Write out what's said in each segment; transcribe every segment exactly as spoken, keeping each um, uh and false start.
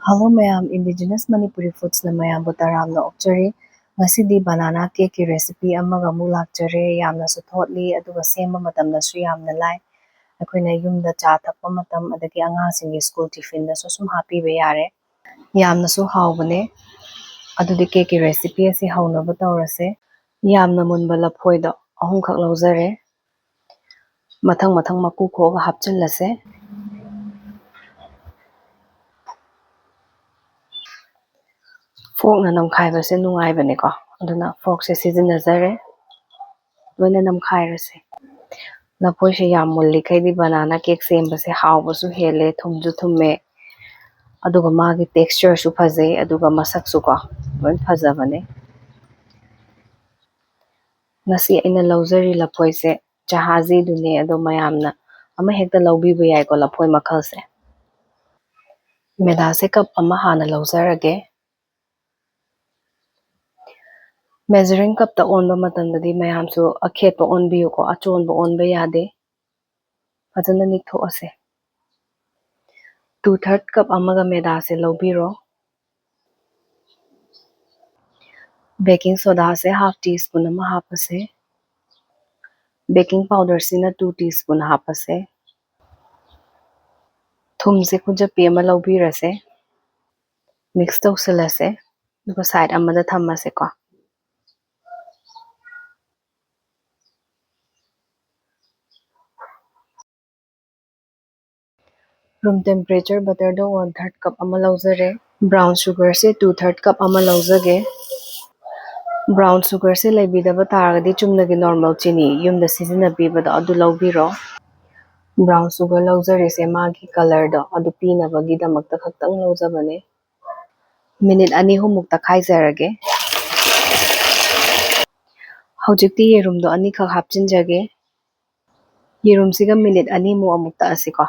Hello ꯃꯌꯥꯝ, Indigenous Manipuri Foodsꯅ ꯃꯌꯥꯝꯕꯨ ꯇꯔꯥꯝꯅ ꯑꯣꯛꯆꯔꯤ꯫ ꯉꯁꯤꯗꯤ banana cakeꯀꯤ recipe ꯑꯃꯒ ꯑꯃꯨꯛ ꯂꯥꯛꯆꯔꯦ꯫ ꯌꯥꯝꯅꯁꯨ ꯊꯣꯠꯂꯤ, ꯑꯗꯨꯒ ꯁꯦꯝꯕ ꯃꯇꯝꯗꯁꯨ ꯌꯥꯝꯅ ꯂꯥꯏ꯫ ꯑꯩꯈꯣꯏꯅ ꯌꯨꯝꯗ ꯆꯥ ꯊꯛꯄ ꯃꯇꯝ, ꯑꯗꯒꯤ ꯑꯉꯥꯡꯁꯤꯡꯒꯤ school tiffinꯗꯁꯨ ꯁꯨꯝ ꯍꯥꯞꯄꯤꯕ ꯌꯥꯔꯦ꯫ ꯌꯥꯝꯅꯁꯨ ꯍꯥꯎꯕꯅꯦ꯫ ꯑꯗꯨꯗꯤ cakeꯀꯤ recipe ꯑꯁꯤ ꯍꯧꯅꯕ ꯇꯧꯔꯁꯦ꯫ ꯌꯥꯝꯅ ꯃꯨꯟꯕ ꯂꯐꯣꯏꯗꯣ ꯑꯍꯨꯝꯈꯛ ꯂꯧꯖꯔꯦ꯫ ꯃꯊꯪ ꯃꯊꯪ ꯃꯀꯨ ꯈꯣꯛꯑꯒ ꯍꯥꯞꯆꯤꯜꯂꯁꯦ꯫ Forkꯅ ꯅꯝꯈꯥꯏꯕꯁꯦ ꯅꯨꯡꯉꯥꯏꯕꯅꯦꯀꯣ, ꯑꯗꯨꯅ forkꯁꯦ ꯁꯤꯖꯤꯟꯅꯖꯔꯦ꯫ ꯂꯣꯏꯅ ꯅꯝꯈꯥꯏꯔꯁꯦ꯫ ꯂꯐꯣꯏꯁꯦ ꯌꯥꯝ ꯃꯨꯜꯂꯤꯈꯩꯗꯤ banana cake ꯁꯦꯝꯕꯁꯦ ꯍꯥꯎꯕꯁꯨ ꯍꯦꯜꯂꯦ, ꯊꯨꯝꯁꯨ ꯊꯨꯝꯃꯦ, ꯑꯗꯨꯒ ꯃꯥꯒꯤ textureꯁꯨ ꯐꯖꯩ, ꯑꯗꯨꯒ ꯃꯁꯛꯁꯨꯀꯣ ꯂꯣꯏ ꯐꯖꯕꯅꯦ꯫ ꯉꯁꯤ ꯑꯩꯅ ꯂꯧꯖꯔꯤ ꯂꯐꯣꯏꯁꯦ ꯖꯍꯥꯖꯤꯗꯨꯅꯦ, ꯑꯗꯣ ꯃꯌꯥꯝꯅ ꯑꯃ ꯍꯦꯛꯇ ꯂꯧꯕꯤꯕ ꯌꯥꯏꯀꯣ ꯂꯐꯣꯏ ꯃꯈꯜꯁꯦ꯫ ꯃꯦꯗꯥꯁꯦ cup ꯑꯃ ꯍꯥꯟꯅ ꯂꯧꯖꯔꯒꯦ꯫ Measuring cupꯇ ꯑꯣꯟꯕ ꯃꯇꯝꯗꯗꯤ ꯃꯌꯥꯝꯁꯨ ꯑꯈꯦꯠꯄ ꯑꯣꯟꯕꯤꯌꯨꯀꯣ, ꯑꯆꯣꯟꯕ ꯑꯣꯟꯕ ꯌꯥꯗꯦ꯫ ꯐꯖꯅ ꯅꯤꯛꯊꯣꯛꯑꯁꯦ꯫ Two third cup ꯑꯃꯒ ꯃꯦꯗꯥꯁꯦ ꯂꯧꯕꯤꯔꯣ꯫ Baking sodaꯁꯦ half teaspoon ꯑꯃ ꯍꯥꯞꯄꯁꯦ꯫ Baking powderꯁꯤꯅ two teaspoon ꯍꯥꯞꯄꯁꯦ꯫ ꯊꯨꯝꯁꯦ ꯈꯨꯖꯞꯄꯤ ꯑꯃ ꯂꯧꯕꯤꯔꯁꯦ꯫ Mix ꯇꯧꯁꯤꯜꯂꯁꯦ, ꯑꯗꯨꯒ side ꯑꯃꯗ ꯊꯝꯃꯁꯦꯀꯣ꯫ Room temperature butterꯗꯣ one third cup ꯑꯃ ꯂꯧꯖꯔꯦ꯫ Brown sugarꯁꯦ two third cup ꯑꯃ ꯂꯧꯖꯒꯦ꯫ Brown sugarꯁꯦ ꯂꯩꯕꯤꯗꯕ ꯇꯥꯔꯒꯗꯤ ꯆꯨꯝꯅꯒꯤ normal ꯆꯤꯅꯤ ꯌꯨꯝꯗ ꯁꯤꯖꯤꯟꯅꯕꯤꯕꯗꯣ ꯑꯗꯨ ꯂꯧꯕꯤꯔꯣ꯫ Brown sugar ꯂꯧꯖꯔꯤꯁꯦ ꯃꯥꯒꯤ colourꯗꯣ ꯑꯗꯨ ꯄꯤꯅꯕꯒꯤꯗꯃꯛꯇ ꯈꯛꯇꯪ ꯂꯧꯖꯕꯅꯦ꯫ Minute ꯑꯅꯤ ꯑꯍꯨꯝꯃꯨꯛ ꯇꯛꯈꯥꯏꯖꯔꯒꯦ꯫ ꯍꯧꯖꯤꯛꯇꯤ ꯌꯦꯔꯨꯝꯗꯣ ꯑꯅꯤꯈꯛ ꯍꯥꯞꯆꯤꯟꯖꯒꯦ꯫ ꯌꯦꯔꯨꯝꯁꯤꯒ minute ꯑꯅꯤꯃꯨꯛ ꯑꯃꯨꯛ ꯇꯛꯑꯁꯤꯀꯣ꯫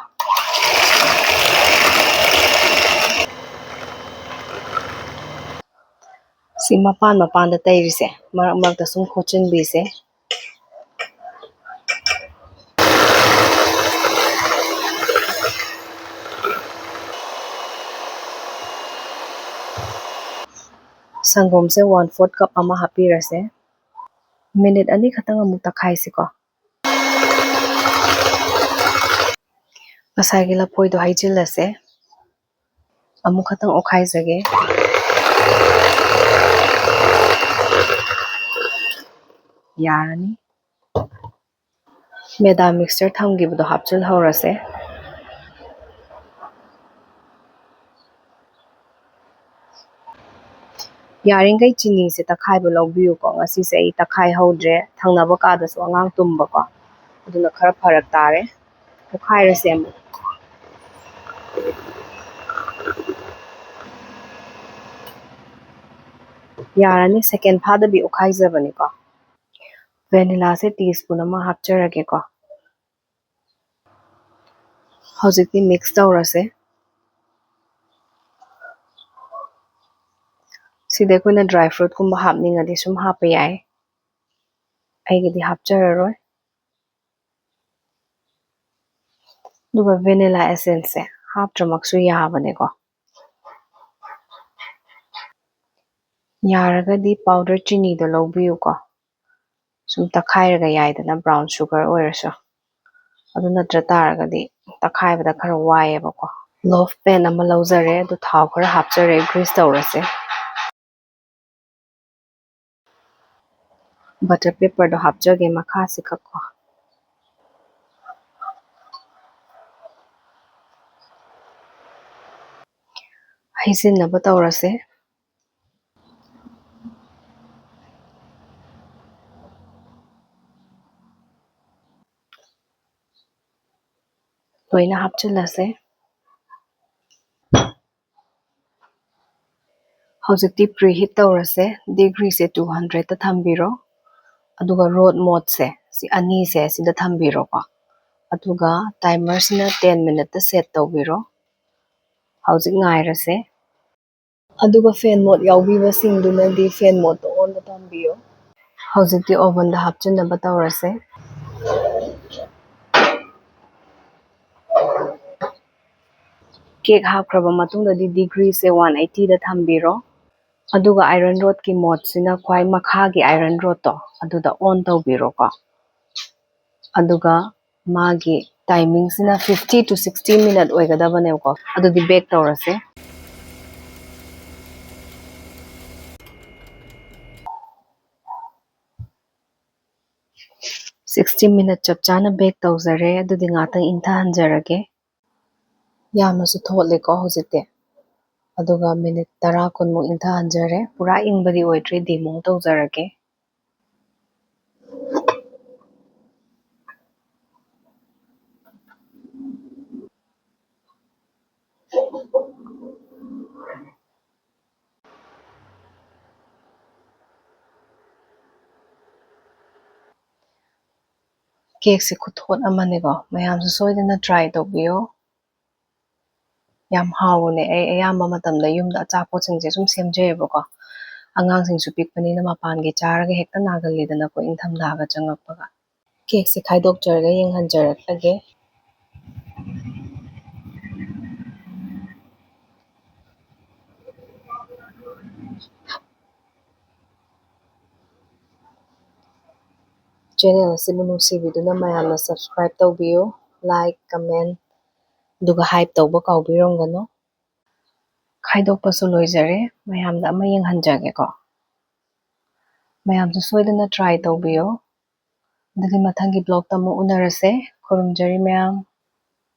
ꯁꯤ ꯃꯄꯥꯟ ꯃꯄꯥꯟꯗ ꯇꯩꯔꯤꯁꯦ ꯃꯔꯛ ꯃꯔꯛꯇ ꯁꯨꯝ ꯈꯣꯠꯆꯤꯟꯕꯤꯁꯦ꯫ ꯁꯪꯒꯣꯝꯁꯦ one fourth cup ꯑꯃ ꯍꯥꯞꯄꯤꯔꯁꯦ꯫ ꯃꯤꯅꯤꯠ ꯑꯅꯤ ꯈꯛꯇꯪ ꯑꯃꯨꯛ ꯇꯛꯈꯥꯏꯁꯤꯀꯣ꯫ ꯉꯁꯥꯏꯒꯤ ꯂꯐꯣꯏꯗꯣ ꯍꯩꯖꯤꯜꯂꯁꯦ꯫ ꯑꯃꯨꯛ ꯈꯛꯇꯪ ꯑꯣꯠꯈꯥꯏꯖꯒꯦ꯫ ꯌꯥꯔꯅꯤ꯫ ꯃꯦꯗꯥ mixture ꯊꯝꯈꯤꯕꯗꯣ ꯍꯥꯞꯆꯤꯜꯍꯧꯔꯁꯦ꯫ ꯌꯥꯔꯤꯈꯩ ꯆꯤꯅꯤꯁꯦ ꯇꯛꯈꯥꯏꯕ ꯂꯧꯕꯤꯌꯨꯀꯣ꯫ ꯉꯁꯤꯁꯦ ꯑꯩ ꯇꯛꯈꯥꯏꯍꯧꯗ꯭ꯔꯦ, ꯊꯪꯅꯕ ꯀꯥꯗꯁꯨ ꯑꯉꯥꯡ ꯇꯨꯝꯕꯀꯣ, ꯑꯗꯨꯅ ꯈꯔ ꯐꯔꯛ ꯇꯥꯔꯦ꯫ ꯑꯣꯠꯈꯥꯏꯔꯁꯦ ꯑꯃꯨꯛ꯫ ꯌꯥꯔꯅꯤ, second ꯐꯥꯗꯕꯤ ꯑꯣꯠꯈꯥꯏꯖꯕꯅꯤꯀꯣ꯫ ꯚꯦꯅꯤꯂꯥꯁꯦ tea spoon ꯑꯃ ꯍꯥꯞꯆꯔꯒꯦꯀꯣ꯫ ꯍꯧꯖꯤꯛꯇꯤ mix ꯇꯧꯔꯁꯦ꯫ ꯁꯤꯗ ꯑꯩꯈꯣꯏꯅ dry fruit ꯀꯨꯝꯕ ꯍꯥꯞꯅꯤꯡꯉꯗꯤ ꯁꯨꯝ ꯍꯥꯞꯄ ꯌꯥꯏ꯫ ꯑꯩꯒꯤꯗꯤ ꯍꯥꯞꯆꯔꯔꯣꯏ꯫ ꯑꯗꯨꯒ vanilla essence ꯁꯦ ꯍꯥꯞꯇ꯭ꯔꯃꯛꯁꯨ ꯌꯥꯕꯅꯦꯀꯣ꯫ ꯌꯥꯔꯒꯗꯤ powder ꯆꯤꯅꯤꯗꯣ ꯂꯧꯕꯤꯌꯨꯀꯣ꯫ ꯁꯨꯝ ꯇꯛꯈꯥꯏꯔꯒ ꯌꯥꯏꯗꯅ, brown sugar ꯑꯣꯏꯔꯁꯨ꯫ ꯑꯗꯨ ꯅꯠꯇ꯭ꯔ ꯇꯥꯔꯒꯗꯤ ꯇꯛꯈꯥꯏꯕꯗ ꯈꯔ ꯋꯥꯏꯌꯦꯕꯀꯣ꯫ Loaf pan ꯑꯃ ꯂꯧꯖꯔꯦ, ꯑꯗꯨ ꯊꯥꯎ ꯈꯔ ꯍꯥꯞꯆꯔꯦ, grease ꯇꯧꯔꯁꯦ꯫ Butter paper ꯗꯣ ꯍꯥꯞꯆꯒꯦ ꯃꯈꯥꯁꯤ ꯈꯛꯀꯣ꯫ ꯍꯩꯖꯤꯟꯅꯕ ꯇꯧꯔꯁꯦ꯫ ꯂꯣꯏꯅ ꯍꯥꯞꯆꯤꯜꯂꯁꯦ꯫ ꯍꯧꯖꯤꯛꯇꯤ preheat ꯇꯧꯔꯁꯦ꯫ Degree ꯁꯦ two hundred ꯇ ꯊꯝꯕꯤꯔꯣ꯫ ꯑꯗꯨꯒ road mode ꯁꯦ, ꯁꯤ ꯑꯅꯤꯁꯦ ꯁꯤꯗ ꯊꯝꯕꯤꯔꯣꯀꯣ꯫ ꯑꯗꯨꯒ timer ꯁꯤꯅ ten minute ꯇ set ꯇꯧꯕꯤꯔꯣ꯫ ꯍꯧꯖꯤꯛ ꯉꯥꯏꯔꯁꯦ꯫ ꯑꯗꯨꯒ fan mode ꯌꯥꯎꯕꯤꯕꯁꯤꯡꯗꯨꯅꯗꯤ fan mode ꯇ on ꯗ ꯊꯝꯕꯤꯌꯣ꯫ ꯍꯧꯖꯤꯛꯇꯤ oven ꯗ ꯍꯥꯞꯆꯤꯟꯅꯕ ꯇꯧꯔꯁꯦ꯫ Cake ꯍꯥꯞꯈ꯭ꯔꯕ ꯃꯇꯨꯡꯗꯗꯤ degree ꯁꯦ one eighty ꯗ ꯊꯝꯕꯤꯔꯣ꯫ ꯑꯗꯨꯒ iron rodꯀꯤ modeꯁꯤꯅ ꯈ꯭ꯋꯥꯏ ꯃꯈꯥꯒꯤ iron rodꯇꯣ ꯑꯗꯨꯗ on ꯇꯧꯕꯤꯔꯣꯀꯣ꯫ ꯑꯗꯨꯒ ꯃꯥꯒꯤ timingꯁꯤꯅ fifty to sixty minute ꯑꯣꯏꯒꯗꯕꯅꯦꯕꯀꯣ꯫ ꯑꯗꯨꯗꯤ bake ꯇꯧꯔꯁꯦ꯫ Sixty minute ꯆꯞ ꯆꯥꯅ bake ꯇꯧꯖꯔꯦ꯫ ꯑꯗꯨꯗꯤ ꯉꯥꯛꯇꯪ ꯏꯪꯊꯍꯟꯖꯔꯒꯦ꯫ ꯌꯥꯝꯅꯁꯨ ꯊꯣꯠꯂꯦꯀꯣ ꯍꯧꯖꯤꯛꯇꯤ꯫ ꯑꯗꯨꯒ minute ꯇꯔꯥ ꯀꯨꯟꯃꯨꯛ ꯏꯪꯊꯍꯟꯖꯔꯦ꯫ ꯄꯨꯔꯥ ꯏꯪꯕꯗꯤ ꯑꯣꯏꯗ꯭ꯔꯤ, demol ꯇꯧꯖꯔꯒꯦ꯫ Cakeꯁꯦ ꯈꯨꯊꯣꯠ ꯑꯃꯅꯦꯀꯣ, ꯃꯌꯥꯝꯁꯨ ꯁꯣꯏꯗꯅ try ꯇꯧꯕꯤꯌꯣ꯫ ꯌꯥꯝ ꯍꯥꯎꯕꯅꯦ꯫ ꯑꯩ ꯑꯌꯥꯝꯕ ꯃꯇꯝꯗ ꯌꯨꯝꯗ ꯑꯆꯥꯄꯣꯠꯁꯤꯡꯁꯦ ꯁꯨꯝ ꯁꯦꯝꯖꯩꯌꯦꯕꯀꯣ꯫ ꯑꯉꯥꯡꯁꯤꯡꯁꯨ ꯄꯤꯛꯄꯅꯤꯅ ꯃꯄꯥꯟꯒꯤ ꯆꯥꯔꯒ ꯍꯦꯛꯇ ꯅꯥꯒꯜꯂꯤꯗꯅꯀꯣ ꯏꯪꯊꯝꯊꯥꯒ ꯆꯪꯉꯛꯄꯒ꯫ Cakeꯁꯦ ꯈꯥꯏꯗꯣꯛꯆꯔꯒ ꯌꯦꯡꯍꯟꯖꯔꯛꯂꯒꯦ꯫ Channel ꯑꯁꯤꯕꯨ ꯅꯨꯡꯁꯤꯕꯤꯗꯨꯅ ꯃꯌꯥꯝꯅ subscribe ꯇꯧꯕꯤꯌꯨ, like, comment, ꯑꯗꯨꯒ hype ꯇꯧꯕ ꯀꯥꯎꯕꯤꯔꯝꯒꯅꯨ꯫ ꯈꯥꯏꯗꯣꯛꯄꯁꯨ ꯂꯣꯏꯖꯔꯦ, ꯃꯌꯥꯝꯗ ꯑꯃ ꯌꯦꯡꯍꯟꯖꯒꯦꯀꯣ꯫ ꯃꯌꯥꯝꯁꯨ ꯁꯣꯏꯗꯅ try ꯇꯧꯕꯤꯌꯣ꯫ ꯑꯗꯨꯗꯤ ꯃꯊꯪꯒꯤ vlogꯇ ꯑꯃꯨꯛ ꯎꯅꯔꯁꯦ꯫ ꯈꯨꯔꯨꯝꯖꯔꯤ ꯃꯌꯥꯝ꯫